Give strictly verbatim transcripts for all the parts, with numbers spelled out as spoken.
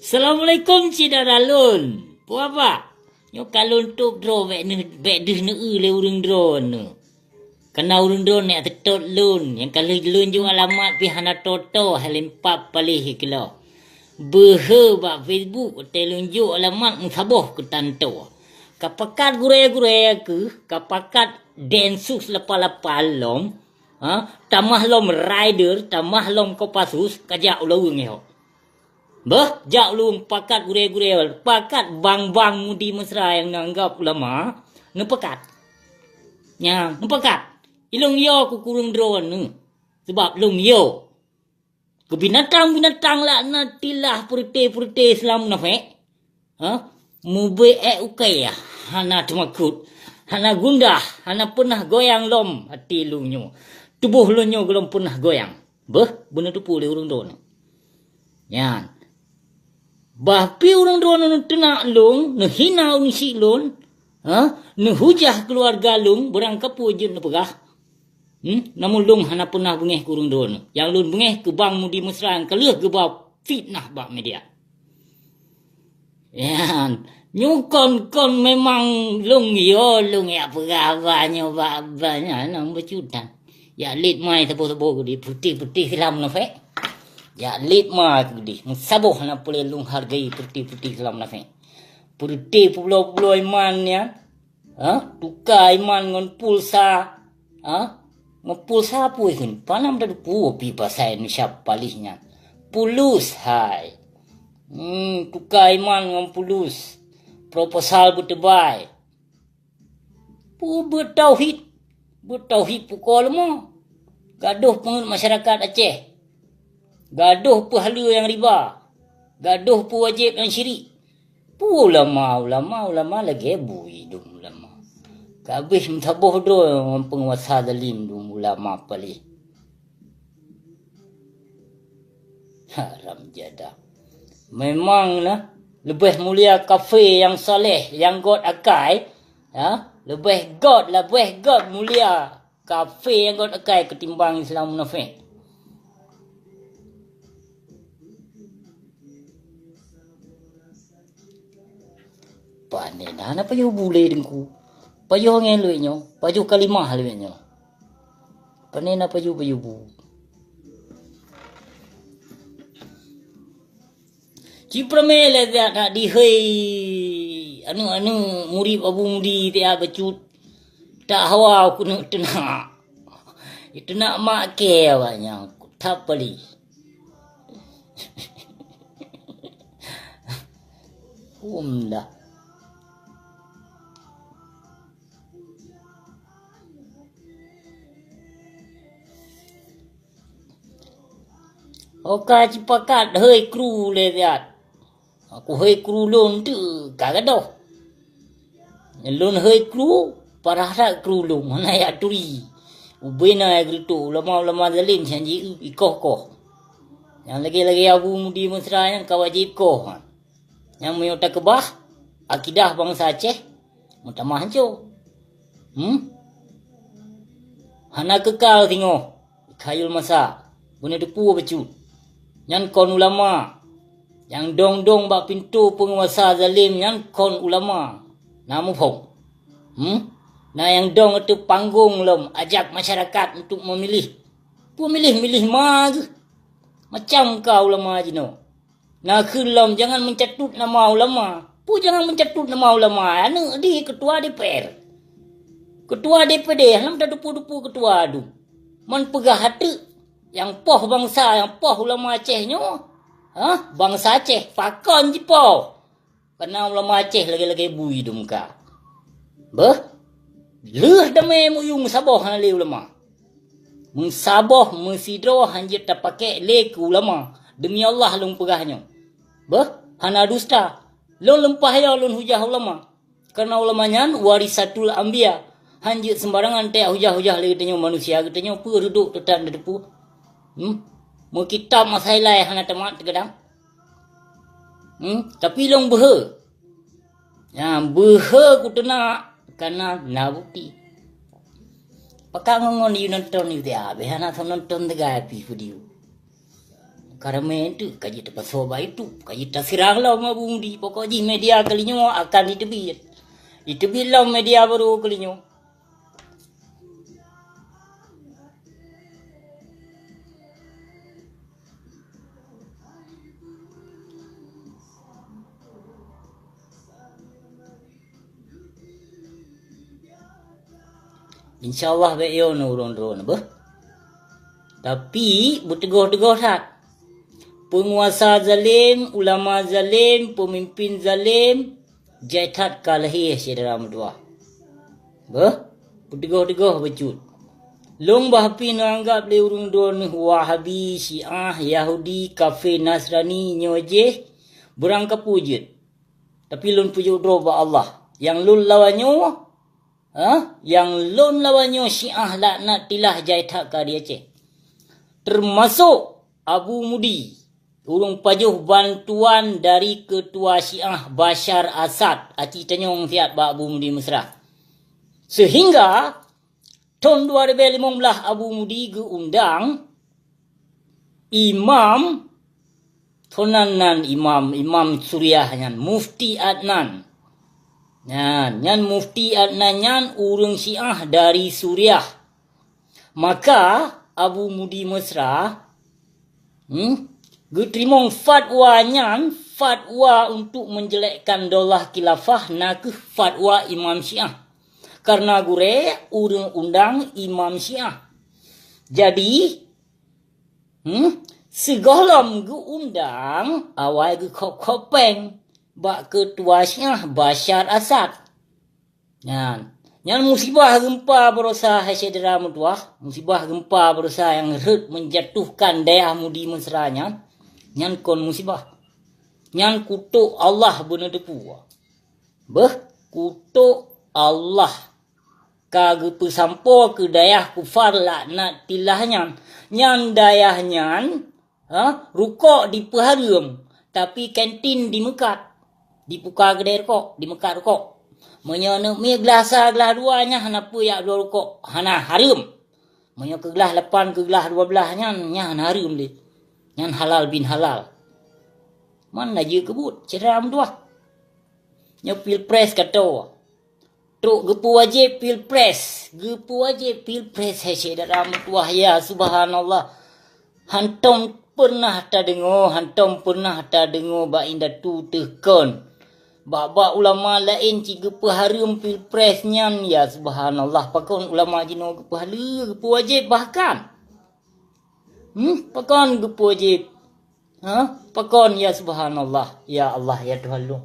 Assalamualaikum syedara lôn. Peue haba? Nyoe ka lôn tôb droe bèk neuh-, bèk deuh neueu lé ureueng droeneuh. Kana ureueng droeneuh nyang teutot lôn, nyang ka lheueh lôn jok alamat pih hana tô-tô, hai lempap paléh keulok. Beuhe bak Facebook watèe lôn jok alamat meusaboh keu tanto. Ka pakat gurèe-gurèe keuh, ka pakat Densus lapan lapan lom, ha, tamah lom Raider, tamah lom Kopassus, ka jak u Laweueng nyoe. Beuh, jak u Laweueng pakat gurèe-gurèe, pakat bang-bang Mudi Mesra nyang neuanggap ulama, neupakat. Nyan, neupakat. Ilôn yo keu kureueng droeneuh. Sabab lôn yo. Keu binatang-binatang laknatillah, peureuté-peureuté Islam munafék. Ha? Mubeuet ukai, hana teumakot, hana gundah, hana peunah goyang lom até lôn nyoe. Tuboh lôn nyoe gohlom peunah goyang. Beuh, beuneuteupeu lé ureueng droeneuh. Nyan. Bah pih ureueng droeneuh neuteunak lôn, neuhina ureueng syik lôn, ha? Neuhujah keuluwarga lôn, beurangkapeue jeuet neupeugah. Hmm? Namun lôn hana peunah beungéh keu ureueng droeneuh. Nyang lôn beungéh keu bang Mudi Mesra nyang ka lheueh geuba fitnah bak media. Nyan, nyoe kon-kon memang lôn yo, lôn jak peugah haba nyoe bak, bak nyan, nang beucutan. Jak lét mai saboh-saboh keudéh, peuté-peuté Islam munafék. Jak lét mai keudéh, meusaboh hana peureulèe lôn hargai peuté-peuté Islam munafék. Peuté peubulo-bulo iman nyan, ha? Tuka iman ngon pulsa, ha? Ngon pulsa peue kheun? Palam teudepu pi pasai Indonesia paléh nyan. Pulus hai. Hmm, tuka iman ngon pulus. Proposal beuteubai. Peue beutauhid? Beutauhid pukoe leumô. Gadôh peungeut masyarakat Aceh. Gadôh peuhaleue nyang riba. Gadôh peuwajéb nyang syirik. Peue ulama, ulama, ulama lagèe bui dum ulama. Ka abéh meusaboh droe ngon peunguasa zalim dum ulama paléh. Haram jadah. Memang na leubeh mulia kafé nyang saleh, nyang göt akai, ya, leubeh göt, leubeh göt mulia kafé nyang göt akai keutimbang Islam munafék. Pane na, na pajoh bu lé Teungku. Pajoh angèn lé nyoe, pajoh kalimah lé nyoe. Pane na pajoh-pajoh bu. Ci peureumé lé siat nak dihôi aneuk-aneuk murit Abu Mudi tiap bacut. Tak hawa keuneuk teunak. Teunak mak kèe awaknyan. That paléh. Hom dah. Oka cipakat hôi kru lé siat. Aku hôi kru lôn teuk ka gadôh. Lôn hôi kru, parah that kru lôn, hana jak turi. Ubé na nyang geureutok ulama-ulama zalim nyan ji ikoh-koh. Nyang lagèe-lagèe Abu Mudi Mesra nyan ka wajéb koh. Nyang meunyoe takeubah akidah bansa Aceh, meutamah hanco. Hmm? Hana keukal singoh khayul masa, beuneuteupeu bacut. Nyan kon ulama. Nyang dong-dong bak pintoe peunguasa zalim nyan kon ulama. Na muphom? Hmm? Na nyang dong ateueh panggong lom ajak masyarakat untuk memilih. Peue milih-milih ma geuh? Macam ka ulama jinoe. Na kheun lom jangan mencatut nama ulama. Peue jangan mencatut nama ulama? Aneuk di ketua D P R. Ketua D P D, lom tadepu-depu ketua tu. Man peugah ateuk nyang poh bansa, nyang poh ulama Aceh nyoe. Hah? Bansa Aceh, pakon jipoh? Kana ulama Aceh lagèe-lagèe bui dum ka. Beuh, lheueh damé meuyueng saboh hana lé ulama. Meusaboh meusidroe hanjeuet tapakék lé keu ulama. Demi Allah lôn peugah nyoe. Beuh, hana dusta. Lôn leumpah yo lôn hujah ulama. Karena ulama nyan warisatul anbiya. Hanjeuet seumbarangan tajak hujah-hujah lé geutanyoe manusia, geutanyoe peue reudok teutan tateupeue. Hmm? Meukitab masa ilai hana tamat teugadang. Hmm? Tapi lôn beuhe. Nyan beuhe kuteunak kana na bukti. Pakak ngon-ngon yue nonton yue tiap, beh hana soe nonton teugai pih video. Ka ramé teuk ka jiteupasoe bak YouTube, ka jitaseurang lom Abu Mudi. Pokok jih media keulinyoe akan jiteubiet. Jiteubiet lom media barô keulinyoe. Insya Allah bék yo neuron-ron beuh. Tapi beuteugöh-teugöh that. Peunguasa zalem, ulama zalem, peumimpin zalem, jai that ka lahé syedara meutuwah. Beuh, beuteugöh-teugöh bacut. Lôn bah pih neuanggab lé ureuëng droeneueh Wahabi, Syiah, Yahudi, kafé, Nasrani nyoe jih beurangkapeue jeuet. Tapi lôn peujok droe bak Allah. Nyang lôn lawan nyoe, ha? Nyang lôn lawan nyoe Syiah laknatillah jai that ka di Aceh. Teumasok Abu Mudi, ureuëng pajoh bantuan dari keutua Syiah Bashar Asad, aci tanyong siat bak Abu Mudi Mesra. Seuhingga thon dua ribèe limong blah Abu Mudi geuundang imam, thon nan, nan imam, imam Suriah nyan, Mufti Adnan. Nyan, nyan Mufti Adnan nyan ureuëng Syiah dari Suriah. Maka Abu Mudi Mesra, hmm, geuteurimong fatwa nyan, fatwa untuk menjelekkan daulah khilafah, nakeuh fatwa Imam Syiah. Karena gurèe ureuëng undang Imam Syiah. Jadi, hmm, sigohlom geuundang awai geukhop-khop péng bak keutua Syiah Bashar Asad. Nyan, nyan musibah geumpa baroesa hai syedara meutuwah, musibah geumpa baroesa nyang rhot menjatuhkan dayah Mudi Mesra nyan, nyan kon musibah. Nyan kutok Allah beuneuteupeu. Beuh, kutok Allah ka geupeusampoe keu dayah kufar laknatillah nyan. Nyan dayah nyan, ha, rukok dipeuhareuem, tapi kantin dimeukat. Dipuka keudè rukok, dimeukat rukok. Meunyoe neuk mie glah sa, glah dua, nyan hana peue jak bloe rukok, hana hareuem. Meunyoe keu glah lapan, keu glah dua blah nyan, nyan hana hareuem lé. Nyan halal bin halal. Man na jeuet keu buet, syedara meutuwah. Nyoe pilpres ka tô. Trok geupeuwajéb pilpres, geupeuwajéb pilpres, hai syedara meutuwah, ya subhanallah. Hantom peunah tadeungoe, hantom peunah tadeungoe bak indatu teuh kon. Bak-bak ulama laén cit geupeuhareuem pilpres nyan, ya subhanallah. Pakon ulama jinoe geupeuhaleue, geupeuwajéb bahkan. Hmm, pakon geupeuwajéb? Ha? Pakon, ya subhanallah, ya Allah, ya Tuhan lôn.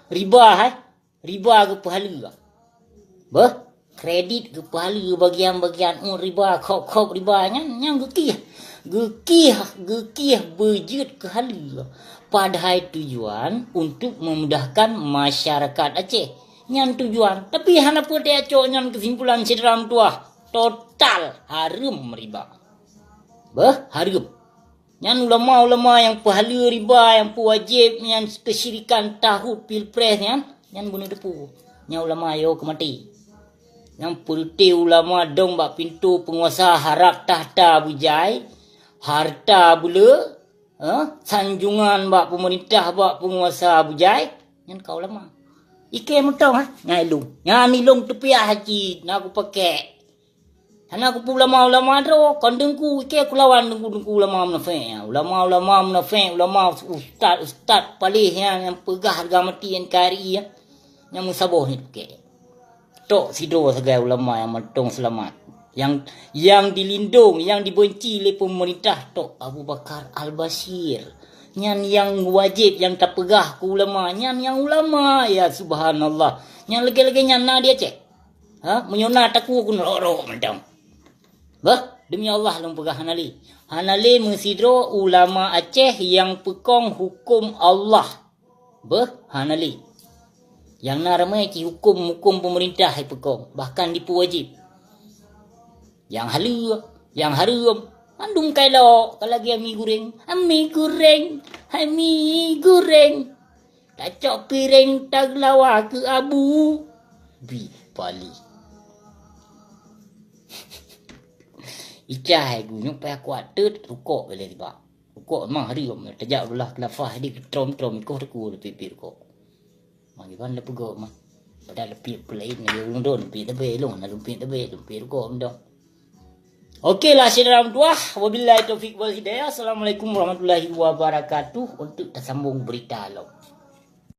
Riba, hai? Riba geupeuhaleue. Beuh, kredit geupeuhaleue bagian-bagian, oh, riba, khop-khop riba nyan, nyan geukieh. Geukieh, geukieh beujeuet keu haleue. Padahai tujuan untuk memudahkan masyarakat Aceh. Nyan tujuan. Tapi hana peue tacok nyan keusimpulan syedara meutuwah. Total hareuem riba. Beuh, hareuem. Nyan ulama-ulama nyang peuhaleue riba, nyang peuwajéb nyan keusyirikan tahut pilpres nyan, nyan beuneuteupeu. Nyan ulama yo keu maté. Nyang peureuté ulama dong bak pintoe peunguasa harab takhta beujai, hareuta beuleu, eh, sanjungan bak peumeurintah, bak peunguasa beujai, nyan ka ulama. Ikei mantong, ha, nyan ilong. Nyan ilong teupiah cit na kupakék. Hana kupeue ulama-ulama droe, kon teungku, ikei kulawan teungku-teungku ulama munafék. Ulama-ulama munafék, ulama ustaz-ustaz paléh nyan nyang peugah hareuga mati N K R I nyan. Nyang meusaboh nyan pike. Tok sidroe sagai ulama nyang mantong seulamat. Nyang, nyang dilindong, nyang dibeunci lé peumeurintah tok Abu Bakar Al-Bashir. Nyan nyang wajéb nyang tapeugah keu ulama, nyan nyang ulama, ya subhanallah. Nyang lagée-lagée nyan na di Aceh. Ha, meunyoe na takue keuneuk rok-rok mantong. Bah, demi Allah lôn peugah hana lé. Hana lé meusidroe ulama Aceh nyang peukong huköm Allah. Beuh, hana lé. Nyang na ramé cit huköm-huköm peumeurintah jipeukong, bahkan jipeuwajéb. Nyang haleue, nyang hareuem, mandum ka ilok, ka lagée ami guréng, ami guréng, ami guréng. Tacok piréng tageulawa keu abu. Bi pali. Icah hai gunyueng payah kuat teut rukok bela tiba. Kok mah hari kok tajak belah keulapa di trom-trom ikoh teku leupit-pit kok. Mah kiban le peugok mah. Padahal leupit pelain lagi ureueng don leupit leubeh long na leupit leubeh leupit kok mendong. Oke lah syedara meutuah, wabillahi taufik wal hidayah. Assalamualaikum warahmatullahi wabarakatuh. Untuk tersambung berita lom.